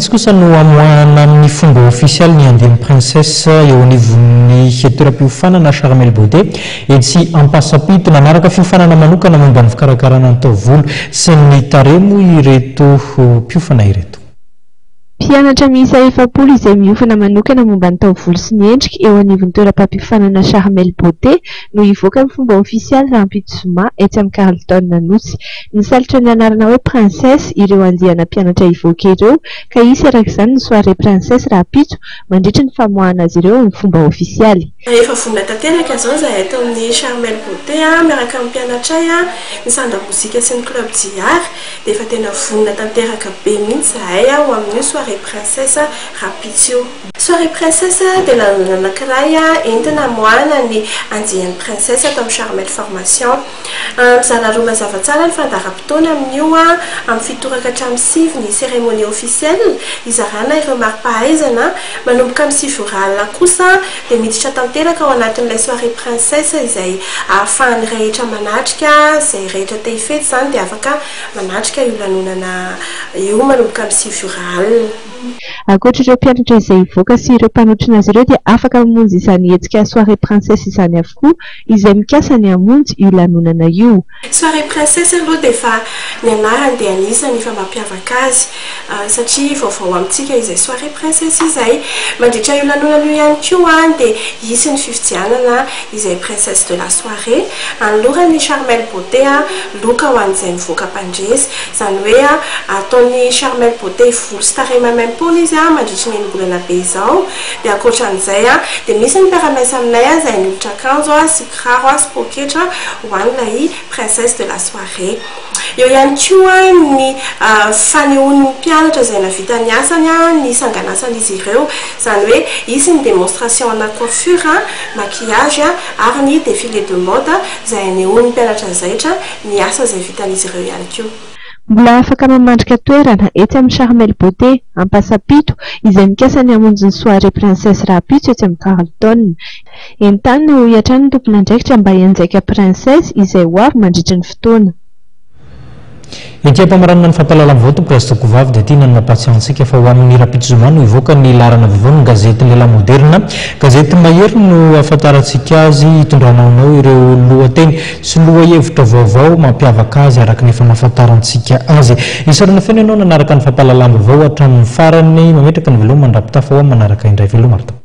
Rahampitso kosa no hamoahana amin'ny fomba ofisialy ny andiany Princesse eo anivon'ny toeram-piofanana Charmel Beauté etsy Ampasampito. Nanaraka fiofanana manokana momba ny fikarakarana ny taovolo sy ny tarehy moa ireto mpiofana ireto. Mpianatra miisa 40 izay miofana manokana momba ny taovolo sy ny endrika eo anivon'ny toeram-pampiofanana Charmel Beauté no hivoaka amin'ny fomba ofisialy rahampitso zoma etsy amin'ny Carlton Anosy. Nisalotra ny anarana hoe Princesse ireo andiana mpianatra hivoaka ireo ka hisy araka izany ny soirée Princesse rahampitso mandritry ny famoahana azy ireo amin'ny fomba ofisialy. Efa vonona tanteraka izao izahay ato amin'ny Charmel Beauté miaraka amin'ny mpianatray, ny Sandra Mozika sy ny Club JR dia efa tena vonona tanteraka be mihitsy izahay ho amin'io soirée princesse rahampitso io. Soirée princesse dia lanonana anankiray entina hamoahana ny andiany princesse ato amin'ny Charmel Formation. Mizara roa mazava tsara ny fandaharam-potoana amin'io, amin'ny 7 ora ka hatramin'ny 9 ny cérémonie officielle hizarana ireo mari-pahaizana, manomboka amin'ny 9 ora alina kosa dia miditra tanteraka ao anatin'ilay soirée princesse izay ahafahan'ny rehetra manatrika, izay rehetra te hifety izany dia afaka manatrika io lanonana io manomboka amin'ny 9 ora alina. Ankoatra ireo mpianatra izay hivoaka sy ireo mpanotrona azy ireo dia afaka mamonjy izany hetsika soirée princesse izany avokoa izay mikasa ny hamonjy io lanonana io. Soirée princesse aloha dia efa ny anarany dia anisany efa mampiavaka azy satria vaovao amintsika izay soirée princesse izay. Mandritra io lanonana io ihany koa dia hisy ny fifidianana izay princesse de la soirée. Anoloran'ny Charmel Beauté loka ho an'izay mivoaka mpandresy. Izany hoe ataon'ny Charmel Beauté volo sy tarehy maimaimpoana izy mandritry ny enim-bolana be izao. Dia ankoatran'izay dia misy ny mpiara-miasa aminay izay hanolotra akanjo sy kiraro sy poketra ho an'ilay princesse de la soirée. Eo ihany koa ny fanehoan'ny mpianatra izay nahavita ny asany ny sanganasan'izy ireo. Izany hoe hisy ny démonstration ana coiffure, maquillage ary ny défilé de mode izay hanehoan'ny mpianatra zaitra ny asa izay vitan'izy ireo ihany koa. Mbola afaka mamandrika toerana etsy amin'ny Charmel Beauté, Ampasampito, izay mikasa ny hamonjy ny soirée princesse rahampitso etsy amin'ny Carlton. Entanina hoy hatrany ny tompon'andraikitra mba hianjaika princesse izay ho avy mandritry ny fotoana. Ety am-pamaranana ny fampahalalam-baovao tompoko azy tokovavy dia tiana ny mampahatsiahy antsika fa ho amin'ny rahampitso zoma no hivoaka ny laharana vaovao ny gazety Lehilahy Moderina. Gazety mahery no ahafantarantsika azy hitondrana anao ireo lohateny sy lohahevitra vaovao mampiavaka azy araka ny efa nahafantarantsika azy. Isaorana feno ianao nanaraka ny fampahalalam-baovao hatramin'ny farany. Mametraka ny veloma mandra-pitafa ho amin'ny manaraka indray. Veloma ry tompoko.